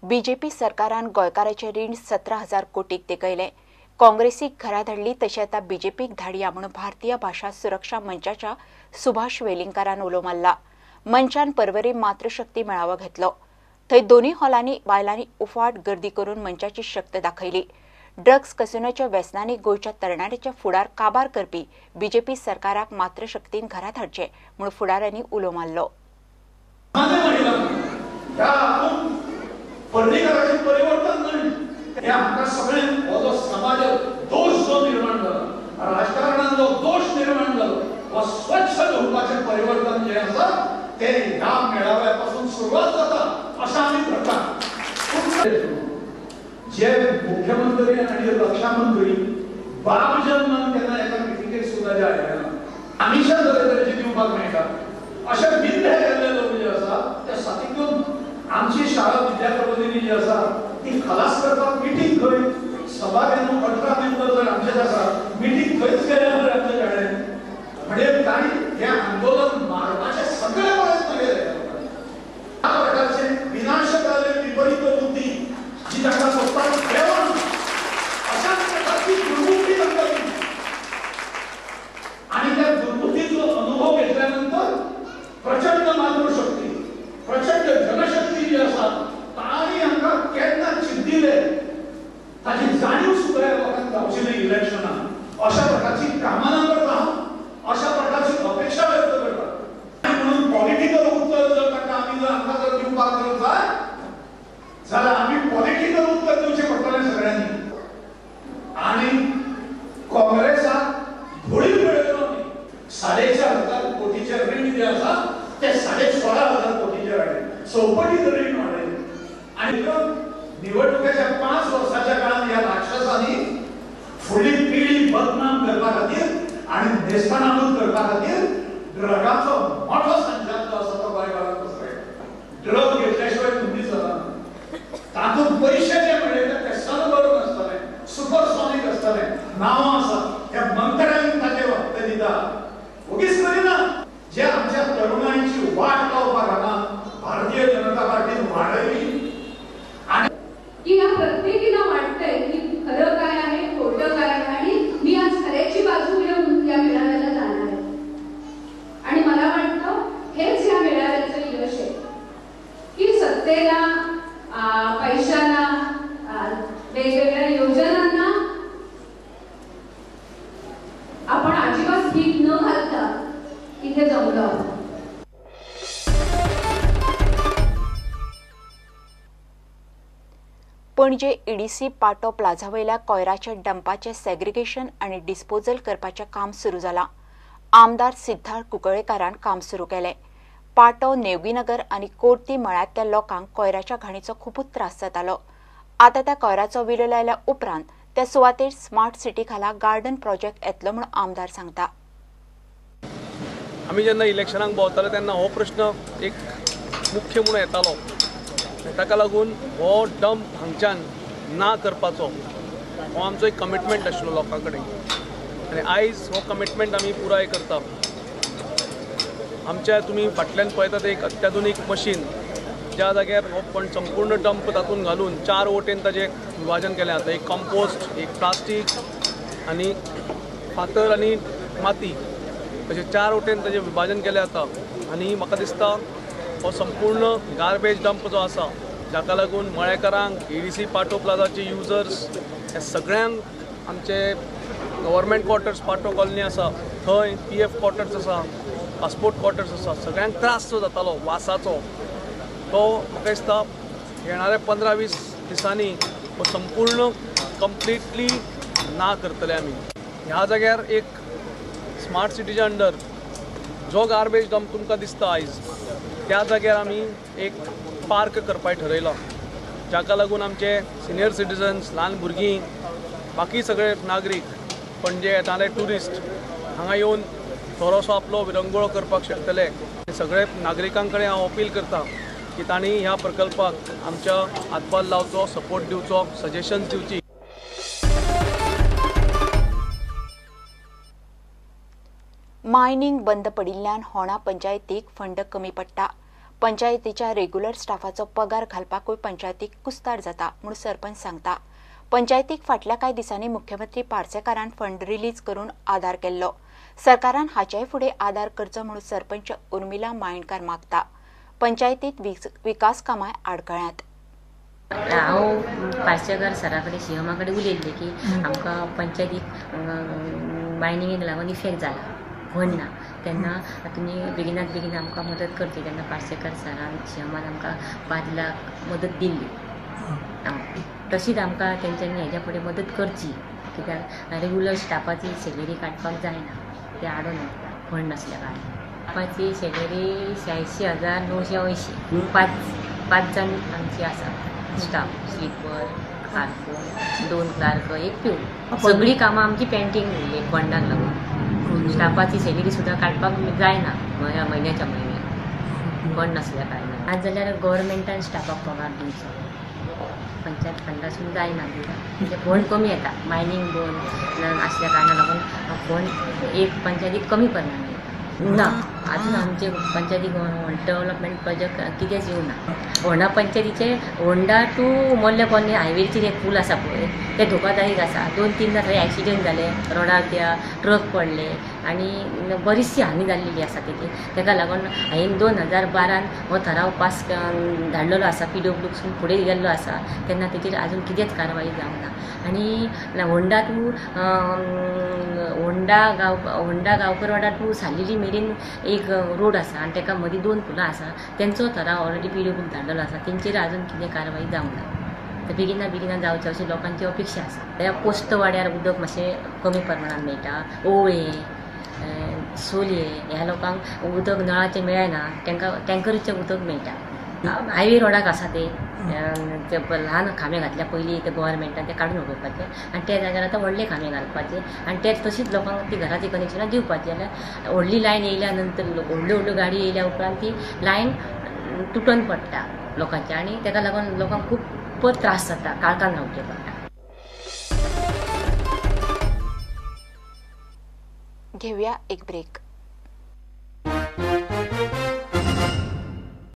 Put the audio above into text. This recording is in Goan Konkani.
बीजेपी सरकारान गोंयकाराचें रीण 17,000 कोटीक तेकयलें. काँग्रेसीक घरा धाडली तशें आतां बीजेपीक धाडया म्हूण भारतीय भाशा सुरक्षा मंचाच्या सुभाष वेलिंगकारान उलो मारला. मंचान परवरी मातृशक्ती मेळावो घेतलो. थंय दोनूय हॉलांनी बायलांनी उफाट गर्दी करून मंचाची शक्त दाखयली. ड्रग्स कसिनोच्या व्यसनांनी गोंयच्या तरणाट्यांच्या फुडार काबार करपी बीजेपी सरकाराक मातृशक्तीन घरा धाडचें म्हूण फुडाऱ्यांनी उलो मारलो. परिवर्तन न्हय, आमकां सगळ्यांक हो जो समाजात दोश जो निर्माण जाला, राजकारणान जो दोश निर्माण जालो, हो स्वच्छ दवरपाचें परिवर्तन जें आसा तें ह्या मेळाव्या पासून सुरवात जाता अशें आमी धरता. जे मुख्यमंत्री आनी रक्षा मंत्री बाब जन्मान केन्ना एका मिटिंगेक सुद्दां जे आयले ना, आमिशां तरेतरेची दिवपाक मेळटा, अशे मिथ्या केल्ले लोक जे आसा ते सातिकून आमची शाळा विद्या प्रबोधिनी जी आसा ती खलास करपाक मिटींग खंय सभा घेवन 18 मेंबर जर आमचेच आसा, मिटींग खंयच केल्या मरे आमच्या शाळेन. म्हणजे तांणी हें आंदोलन मारपाचे सगळे प्रयत्न केले. ह्या प्रकारचे विनाशकाले विपरीत बुद्धी जी तांकां सोदपाक देवण अशाच प्रकारची दुर्बुद्धी तांकां दिली आनी त्या दुर्बुद्धीचो अनुभव घेतल्यानंतर प्रचंड मातृशक्ती, प्रचंड जनशक्ती जी आसा तांणी हांकां केन्ना चिंतिले ताची जाणीव सुद्दां ह्या लोकांक जावची न्हय इलेक्शनाक, अशा प्रकारची कामना करता, अशा प्रकारची अपेक्षा व्यक्त करता. आनी म्हणून पॉलिटिकल उत्तर जर तांकां आमी जर आमकां जर दिवपाक जर जाय जाल्यार आमी पॉलिटिकल उत्तर दिवचें पडटलें सगळ्यांनी. आनी काँग्रेसाक धुळी मेळयलो आमी. 4,500 कोटीचें रीण जें आसा ते 16,500 कोटीचें वाडलें, चौपटीत रीण वाडयलें. आनी निवडणुकेच्या 5 वर्साच्या काळांत ह्या राक्षसांनी फुडली पिढी बदनाम करपा खातीर आनी नेस्तनाबूद करपा खातीर ड्रगाचो मोठो संचार जो आसा तो गोंयकारांक पसरयला. ड्रग घेतल्या शिवाय धंदी चलना. तातूंत पयशे जे मेळयले ते सनबर्न आसतले, सुपरसॉनीक आसतले, नांवां आसा, ह्या मंत्र्यांक ताचे हप्ते दिता, ओगीच करिना. जे आमच्या तरुणांची वाट लावपाक हांगा भारतीय जनता पार्टीन वाडयली. आणि की या प्रत्येकीला वाटतंय की खरं काय आहे, खोटं काय आहे, आणि मी आज खऱ्याची बाजू घेऊन या मेळाव्याला जाणार आहे. आणि मला वाटतं हेच या मेळाव्याचं यश आहे की सत्तेला, पैशाला, वेगवेगळ्या योजनांना आपण अजिबात भीक न घालता इथे जमलो आहोत. पणजे ईडीसी पाटो प्लाझा वयल्या कोयराच्या डंपाचें सेग्रिगेशन आनी डिस्पोजल करपाचें काम सुरू जालां. आमदार सिद्धार्थ कुंकळेकारान काम सुरू केलें. पाटो, नेवगीनगर आनी कोर्ती मळ्यांतल्या लोकांक कोयराच्या घाणीचो खुबूच त्रास जातालो. आतां त्या कोयराचो विलो लायल्या उपरांत त्या सुवातेर स्मार्ट सिटी खाला गार्डन प्रोजेक्ट येतलो म्हूण आमदार सांगता. आमी जेन्ना इलेक्शनाक भोंवताले तेन्ना हो प्रश्न एक मुख्य म्हणून येतालो. ताका लागून हो डंप हांगच्यान ना करपाचो हो आमचो एक कमिटमेंट आशिल्लो लोकां कडेन आनी आयज हो कमिटमेंट आमी पुराय करता. आमच्या तुमी फाटल्यान पळयतात एक अत्याधुनीक मशीन ज्या जाग्यार हो पण संपूर्ण डंप तातूंत घालून 4 वटेन ताजें विभाजन केलें जाता. एक कंपोस्ट, एक प्लास्टीक आनी फातर आनी माती अशें 4 वटेन ताजें विभाजन केलें जाता. आनी म्हाका दिसता हो संपूर्ण गार्बेज डंप जो आसा जाका लागून मळेकारांक, ईडीसी पाटो प्लाझाचे युजर्स ह्या सगळ्यांक आमचे गव्हर्मेंट क्वॉर्टर्स पाटो कॉलनी आसा थंय पीएफ क्वॉर्टर्स आसा, पासपोर्ट क्वॉर्टर्स आसा, सगळ्यांक त्रास जो जातालो वासाचो तो म्हाका दिसता येणाऱ्या 15-20 दिसांनी हो संपूर्ण कंप्लिटली ना करतले आमी. ह्या जाग्यार एक स्मार्ट सिटीच्या अंडर जो गार्बेज डंप तुमकां दिसता आयज त्या जाग्यार आमी एक पार्क करपाक ठरयलां जाका लागून आमचे सिनियर सिटीजन्स, ल्हान भुरगीं, बाकी सगळे नागरीक, पणजे येताले ट्युरिस्ट हांगा येवन थोडोसो आपलो विरंगुळो करपाक शकतले. सगळे नागरिकां कडेन हांव अपील करता की तांणी ह्या प्रकल्पाक आमच्या हातभार लावचो, सपोर्ट दिवचो, सजेशन्स दिवची. मायनिंग बंद पडिल्ल्यान होणा पंचायतीक फंड कमी पडटा. पंचायतीच्या रेग्युलर स्टाफाचो पगार घालपाकूय पंचायतीक कुस्तार जाता म्हूण सरपंच सांगता. पंचायतीक फाटल्या कांय दिसांनी मुख्यमंत्री पार्सेकारान फंड रिलीज करून आदार केल्लो. सरकारान हाच्याय फुडें आदार करचो म्हूण सरपंच उर्मिला मायणकार मागता. पंचायतीत विकास कामां आडखळ्यांत. हांव पार्सेकार सरा कडेन सीएमा कडेन उलयल्लें की आमकां पंचायतीक मायनिंगेक लागून इफेक्ट जाला, फंड ना, तेन्ना तुमी बेगिनात बेगीन आमकां मदत करची. तेन्ना पार्सेकार सरान सीएमान आमकां 5 लाख मदत दिल्ली. तशीच आमकां तेंच्यांनी हेज्या फुडें मदत करची, कित्याक रेगुलर स्टाफाची सॅलरी काडपाक जायना, ते आडोन वता फंड नासल्या कारणान. स्टाफाची सॅलरी 86,980, 5 जाण आमची आसा स्टाफ, स्लीपर, कारकून, 2 क्लार्क, 1 पिवन. सगळीं कामां आमची पेंटींग उरली फंडाक लागून. स्टाफाची सॅलरी सुद्दां काडपाक जायना म्हयन्याच्या म्हयन्याक फंड नासल्या कारणान. आज जाल्यार गव्हर्मेंटान स्टाफाक पगार दिवचो, पंचायत फंडासून जायना, म्हणजे फंड कमी येता. मायनींग बंद आसल्या कारणान लागून फंड एक पंचायतीक कमी प्रमाणान येता. ना, अजून आमचे पंचायतीक डेव्हलपमेंट प्रोजेक्ट कितेंच येवना. होंडा पंचायतीचे होंडा टू मोल्ले कॉलनी हायवेचेर एक पूल आसा पळय, ते धोकादायक आसा. 2-3 थंय एक्सिडंट जाले, रोडार त्या ट्रक पडले आनी बरीचशी हानी जाल्लेली आसा तेची. ताका लागून हांवें 2012 हो ठराव पास धाडलेलो आसा, पीडब्ल्यूसून फुडें गेल्लो आसा, तेन्ना तेचेर आजून कितेंच कारवाई जावंक ना. आनी होंडा टू होंडा गांवकरवाडा टू सालेली मेरेन एक रोड आसा आनी ताका मदीं 2 पुलां आसा, तेंचो ठराव ऑलरेडी पीडब्ल्यूक धाडलेलो आसा, तेंचेर आजून कितें कारवाई जावंक ना. तर बेगिना बेगिना जावचें अशी लोकांची अपेक्षा आसा. त्या पोस्त वाड्यार उदक मातशें कमी प्रमाणान मेळटा, ओवळे, सोलये ह्या लोकांक उदक नळाचें मेळना, तांकां टँकरीचें उदक मेळटा. हायवे रोडाक आसा ते ल्हान खांबे घातल्या पयलीं ते गव्हर्मेंटान ते काडून उडोवपाचे आनी त्या जाग्यार आतां व्हडले खांबे घालपाचे आनी ते तशीच लोकांक ती घराची कनेक्शनां दिवपाची. जाल्यार व्हडली लायन येयल्या नंतर व्हडल्यो व्हडल्यो गाडी येयल्या उपरांत ती लायन तुटून पडटा लोकांची आनी ताका लागून लोकांक खूब त्रास जाता, काळखान रावचें पडटा. घेऊया एक ब्रेक.